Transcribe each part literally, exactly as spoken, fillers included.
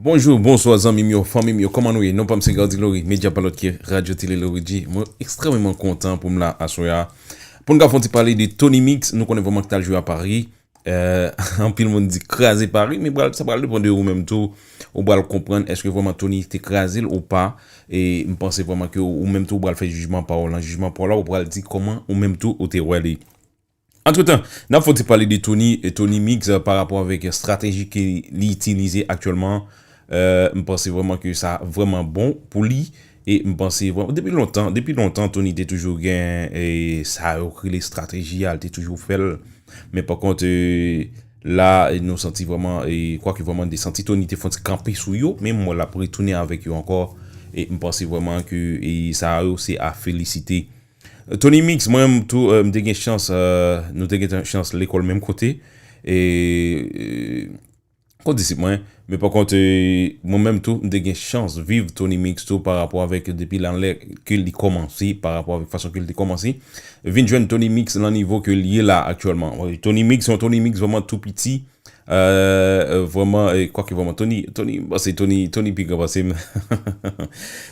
Bonjou, bonswa zanmi m yo, fanmi m yo, kòman nou ye? Non pa m se Gardy Laurie, medya pa lòt ke Radyo Tele Laurie G. Mwen ekstrèmeman kontan pou m la aswè a. Pou n ka fè yon ti pale de Tony Mix, nou konnen vrèman ki t al jwe a Paris. Euh, anpil moun di kraze Paris, men pral, sa pral depann de ou menm tou. Ou pral konprann èske vrèman Tony te kraze l ou pa. E m panse vrèman ke ou menm tou ou pral fè jijman pa w lan. Jijman pa w la, ou pral di kòman ou menm tou ou te wè li. Antretan, n ap fè yon ti pale de Tony, e Tony Mix, euh, pa rapò avèk estrateji ke li itilize aktyèlman. Euh, m panse vrèman ke sa vrèman bon pou li. E m panse vrèman, depi lontan, depi lontan, Tony te toujou gen, e, sa yo k rele estrateji a, li te toujou fè l. Men pa kont, e, la, e, nou santi vrèman, e, kwake vrèman, de santi Tony te fè yon ti kanpe sou yo, men m wè l ap retounen avèk yo ankò. E m panse vrèman ke, e, sa yo se a felisite. Tony Mix, mwen menm tou, euh, m te gen chans, euh, nou te gen chans lekòl menm kote. E, euh, kon disip mwen, men pa kont, euh, mwen menm tou, m te gen chans viv Tony Mix tou pa rapò avèk depi lan lè ke li kòmanse, pa rapò avèk fason ke li te kòmanse. Vin jwenn Tony Mix lan nivo ke li ye la aktyèlman. Wi, Tony Mix, se yon Tony Mix vrèman tou piti. Euh, euh, vrèman, e, kwake vrèman, Tony, Tony, m panse Tony, Tony pi gran pase m.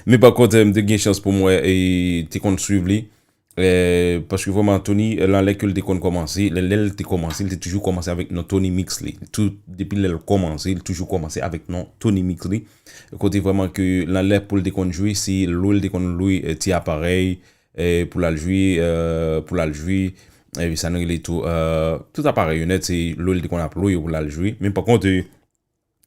Men pa kont, euh, m te gen chans pou m wè, e te konn swiv li. Eh, paske vrèman, Tony, eh, lan lè ke l te konn kòmanse, lè, lè l te kòmanse, li te toujou kòmanse avèk non Tony Mix li. Tou, depi lè l kòmanse, li toujou kòmanse avèk non Tony Mix li. Kote vrèman ke lan lè pou l te konn jwe, se lwe l te konn lwe, eh, ti aparèy, eh, pou l al jwe, eh, pou l al jwe, eh, sa nou rele tou, eh, tout aparèy yo nèt, se lwe l te konn ap lwe yo pou l al jwe. Men pa kont, eh,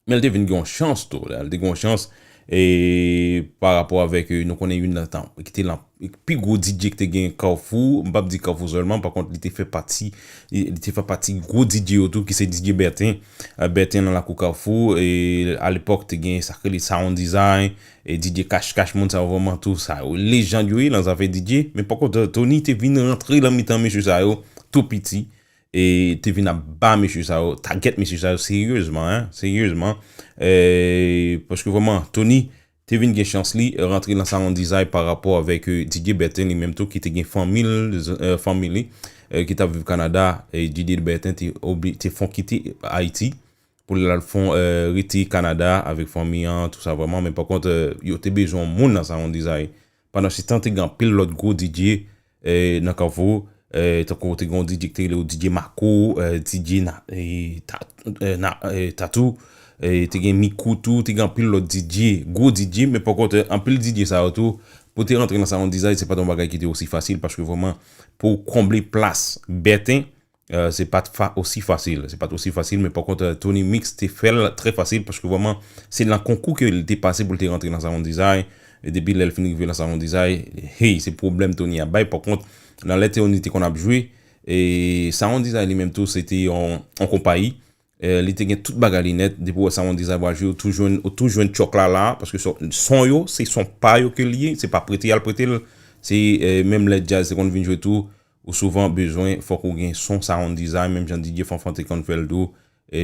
Men l te vin gen yon chans tou, la. L te gen yon chans, e, pa rapò avèk, e, nou konnen youn nan tan, ki te lan, pi gwo D J ki te gen Kafou, m p ap di Kafou sèlman, pa kont, li te fè pati, li, li te fè pati gwo D J yo tou, ki se D J Bertin. E, Bertin nan lakou Kafou, e, alepòk, te gen sa k rele Sound Design, e D J Cash Cash, moun sa yo vrèman tou, sa yo, lejand yo ye nan zafè D J, men pa kont, Tony te vin rantre lan mitan mesye sa yo, tou piti. E te vin ap ba mesye sa yo, tagèt mesye sa yo seryezman, en, seryezman. E, paske vrèman, Tony te vin gen chans li rantre nan Sound Design pa rapò avèk, e, D J Bertin li menm tou ki te gen fanmi l, e, fanmi li, e, ki t ap viv Kanada. E D J Bertin te obli-, te fon kite Ayiti pou l al fon, e, rete Kanada avèk fanmi an, tou sa vrèman. Men pa kont, e, yo te bezwen yon moun nan Sound Design. Pandan se tan, te gen anpil lòt gwo D J, eh, nan Kafou, eh, tankou te gen yon D J ki te rele D J Mako, eh, D J Na-, eh, Ta-, eh, Na-, eh, Tatou, eh, te gen Mikou tou, te gen anpil lòt D J, gwo D J, men pa kont, eh, anpil D J sa yo tou, pou te rantre nan Sound Design, se pa t yon bagay ki te osi fasil, paske vrèman, pou w konble plas Bertin, Euh, se pa t fa-, osi fasil. Se pa t osi fasil, men pa kont, euh, Tony Mix te fè l trè fasil, paske vrèman, se nan konkou ke li te pase pou l te rantre nan Sound Design. E depi lè l fin rive nan Sound Design, hey, se pwoblèm Tony ap bay. Pa kont, nan lè Tony te konn ap jwe, e Sound Design li menm tou, se te yon, yon konpayi. Euh, li te gen tout bagay li nèt. Depi w wè Sound Design pral jwe, ou tou jwenn, ou tou jwenn tchòk la la, paske son, son yo, se son pa yo ke l ye, se pa prete y al prete l. Se, euh, menm lè djaz te konn vin jwe tou, ou souvan bezwen, fòk ou gen son Sound Design, menm jan D J Fanfan te konn fè l tou, e,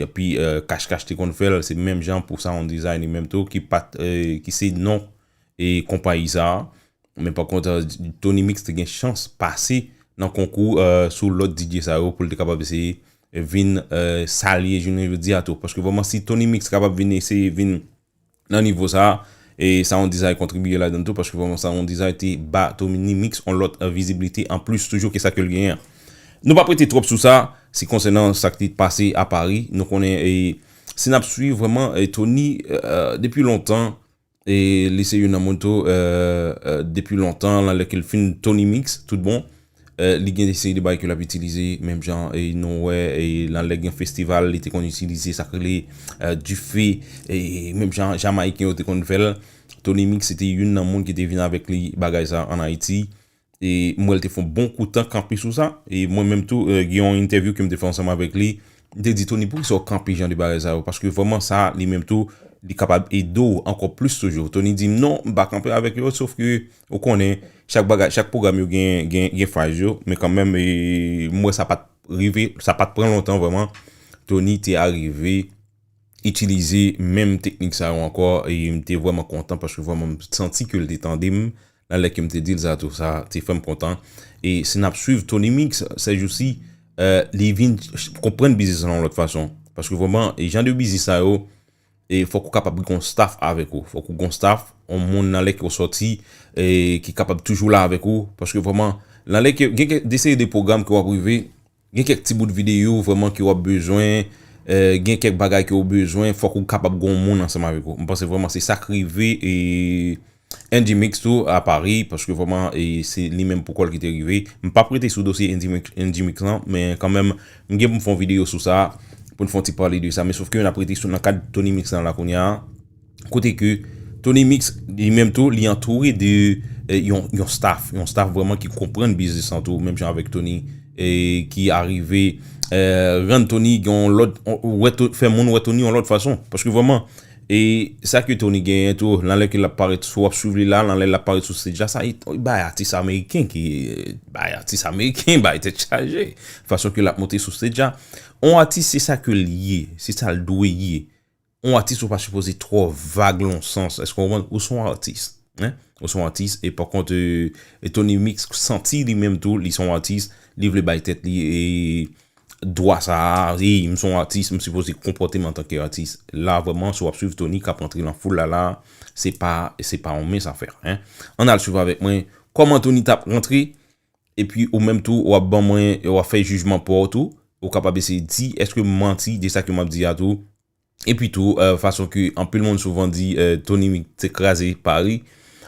epi, eh, Cash Cash te konn fè l, se menm jan pou Sound Design li menm tou, ki pa t, eh, ki se non e konpayi sa a. Men pa kont, eh, Tony Mix te gen chans pase nan konkou, eh, sou lòt D J sa yo pou l te kapab eseye vin, eh, sa l ye jounen jodi a tou. Paske vrèman, si Tony Mix kapab vin eseye vin nan nivo sa a, e Sound Design kontribiye ladan tou, paske vrèman Sound Design te ba Tony Mix yon lòt, eh, vizibilite anplis toujou ke sa ke l genyen an. Nou p ap rete twòp sou sa, se konsènan sa ki te pase a Paris. Nou konnen, e, si n ap swiv vrèman, e, Tony, eh, depi lontan, e, li se youn nan moun tou, eh, eh, depi lontan, lan lè ke l fin Tony Mix, tout bon, eh, li gen de seri de bagay ke l ap itilize, menm jan, e, nou wè, e, lan lè gen festival, li te konn itilize sa k rele, eh, dife, e, menm jan Jamayiken yo te konn fè l. Tony Mix se te youn nan moun ki te vin avèk li bagay sa ann Ayiti. E m wè l te fè yon bon kou tan kanpe sou sa. E mwen menm tou, eh, gen yon entèvyou ke m te fè ansanm avèk li. M te di, Tony, poukisa w kanpe jan de bagay sa yo? Paske vrèman sa, li menm tou, li kapab ede w ankò plis toujou. Tony di m, non, m pa kanpe avèk yo, sof ke, ou konnen, chak bagay, chak pwogram yo gen, gen, gen faz yo, men kanmenm, e, m wè sa pa t rive, sa pa t pran lontan vrèman. Tony te arive itilize menm teknik sa yo ankò, e m te vrèman kontan paske vrèman m santi ke l te tande m, nan lè ke m te di l sa tou, sa te fè m kontan. E si n ap swiv Tony Mix, sèjousi, eh, li vin ch-, konprann biznis lan yon lòt fason. Paske vrèman, e jan de biznis sa yo, e fòk ou kapab gen yon staff avèk ou. Fòk ou gen yon staff, yon moun nan lè ke w sòti, e ki kapab toujou la avèk ou. Paske vrèman, nan lè ke gen kèk, de seri de pwogram ke w ap rive, gen kèk ti bout videyo vrèman ke w ap bezwen, e gen kèk bagay ke w bezwen, fòk ou kapab gen yon moun ansanm avèk ou. M panse vrèman se sa k rive, e Andy Mix tou a Paris, paske vrèman, e se li menm pou kò l ki te rive. M p ap rete sou dosye Andy Mix, Andy Mix lan, men kanmenm, m gen pou m fè yon videyo sou sa, pou n fè yon ti pale de sa. Men sòf ke n ap rete sou nan kad Tony Mix lan la kounye a. Kote ke Tony Mix, li menm tou, li antoure de, e, yon, yon staff, yon staff vrèman ki konprann biznis lan tou, menm jan avèk Tony, e ki arive, e, rann Tony gen yon lòt, wè, fè moun wè Tony yon lòt fason. Paske vrèman, e sa ke Tony genyen tou, nan lè ke l ap parèt, si w ap swiv li la, nan lè l ap parèt sou stage la, sa, e, bay atis ameriken ki, bay atis ameriken, bay tèt chaje. Fason ke l ap monte sou stage la. On atis, se sa ke l ye, se sa l dwe ye. On atis, ou pa sipoze twò vag lan on sans. Èske w konprann? Ou se on atis. Hein? Ou se on atis, e pa kont, e, e Tony Mix santi li menm tou, li se on atis, li vle bay tèt li, e, dwa sa a, wi, m se yon atis, m sipoze konpòte m antanke atis. La, vrèman, si w ap swiv Tony k ap rantre nan foul la, la, se pa, se pa yon mens afè, hein. Ann al swiv avèk mwen kòman Tony t ap rantre, epi ou menm tou, w ap ban mwen, w ap fè jijman pa w tou, ou kapab eseye di, èske m manti de sa ke m ap di a tou, Epi tou, euh, fason ke anpil moun souvan di, euh, Tony Mix te kraze Paris,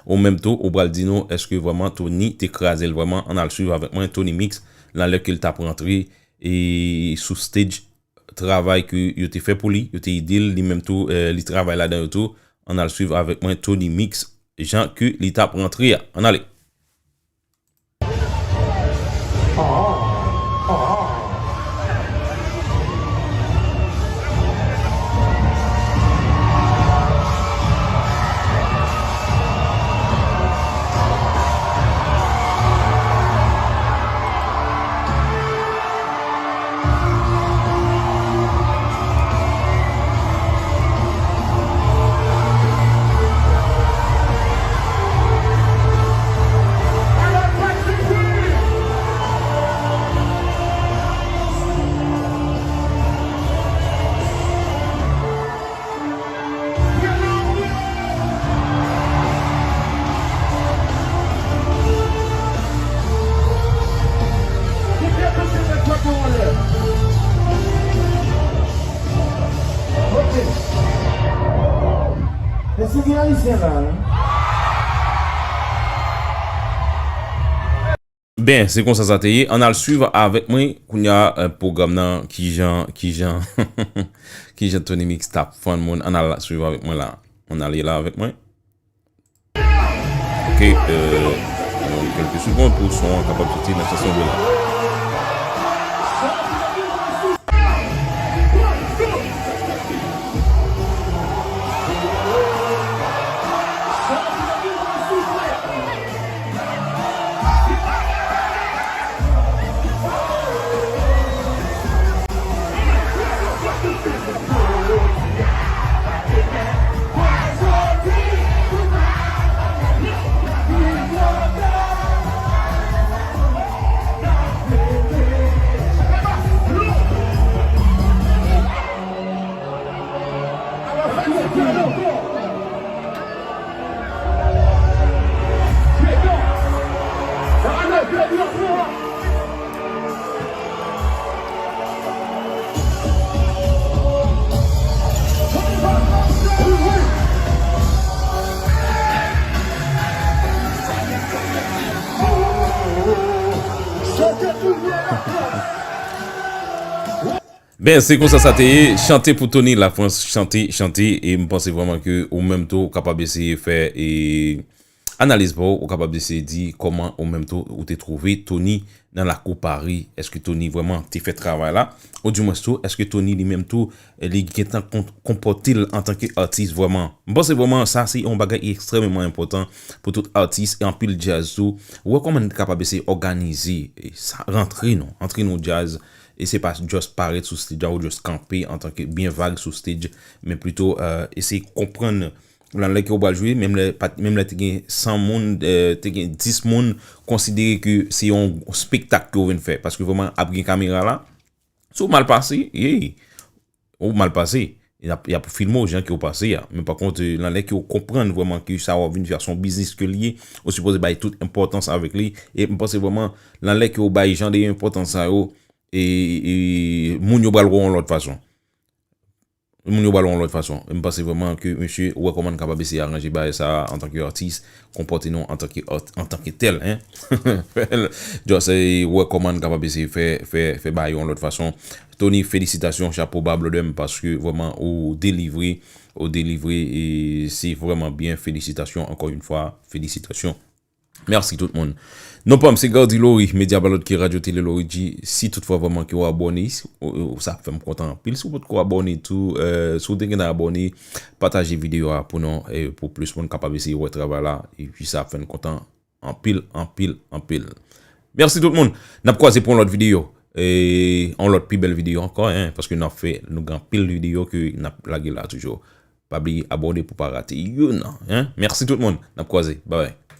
ou menm tou, ou pral di nou, èske vrèman Tony te kraze l vrèman? Ann al swiv avèk mwen Tony Mix, nan lè ke l t ap rantre, e sou stage, travay ke yo te fè pou li, yo te ede l, li menm tou, euh, li travay ladan yo tou. Ann al swiv avèk mwen Tony Mix, jan ke li t ap rantre a. Ann ale. Ben, se konsa sa te ye. Ann al swiv avèk mwen kounye a, euh, pwogram nan, kijan, kijan, kijan Tony Mix t ap fann moun. Ann al swiv avèk mwen la. Ann ale la avèk mwen. Ok, euh, yon kèlke segond pou son an kapab soti nan sans nou vle la. Ben, se konsa sa te ye. Chante pou Tony Lafrans, chante, chante, e m panse vrèman ke ou menm tou, ou kapab eseye fè, e, analiz pa w, ou kapab eseye di kòman ou menm tou, ou te twouve Tony nan lakou Paris. Èske Tony vrèman te fè travay la? Oudimwens tou, èske Tony li menm tou, li gentan kon-, konpòte l antanke atis vrèman? M panse vrèman sa se yon bagay ekstrèmeman enpòtan pou tout atis e anpil djaz tou. Ou wè kòman n kapab eseye òganize, e, sa, rantre nou, rantre nou djaz, e se pa just parèt sou stage la ou just kanpe antanke byen vag sou stage, men pito, euh, eseye konprann nan lè ke w pral jwe, menm lè pa t, menm lè te gen san moun, euh, te gen dis moun, konsidere ke se yon spektak ke w vin fè, paske vrèman ap gen kamera la. Si w mal pase, yey, ou mal pase. Y ap, y ap filme w jan ke w pase a. Men pa kont, nan lè ke w konprann vrèman ke sa w ap vin fè a se yon biznis ke l ye, ou sipoze bay tout enpòtans avèk li. E m panse vrèman, nan lè ke w bay jan de enpòtans sa yo, e, e moun yo pral wè w yon lòt fason. Moun yo pral wè w yon lòt fason. E m panse vrèman ke misye wè kòman l kapab eseye aranje bagay sa a antanke atis, konpòte nou antanke art-, antanke tèl, hein. Just, eh, wè kòman l kapab eseye fè, fè, fè bagay yo yon lòt fason. Tony, felisitasyon, chapo ba, brother m, paske vrèman ou delivre, ou delivre, e se vrèman byen, felisitasyon, ankò yon fwa, felisitasyon. Mèsi tout moun. Non pa m se Gardy Laurie, Medya Balòt ki Radyo Tele Laurie G. Si toutfwa vrèman ke w abòne, si, ou, ou, sa ap fè m kontan anpil. Si w potko abòne tou, eh, si w te gentan abòne, pataje videyo a pou nou, e pou plis moun kapab eseye wè travay la. Epi sa ap fè n kontan anpil, anpil, anpil. Mèsi tout moun. N ap kwaze pou yon lòt videyo. E yon lòt pi bèl videyo ankò, hein, paske n ap fè, nou gen anpil videyo ke n ap lage la toujou. Pa bliye abòne pou pa rate youn, hein. Mèsi tout moun. N ap kwaze. Bye bye.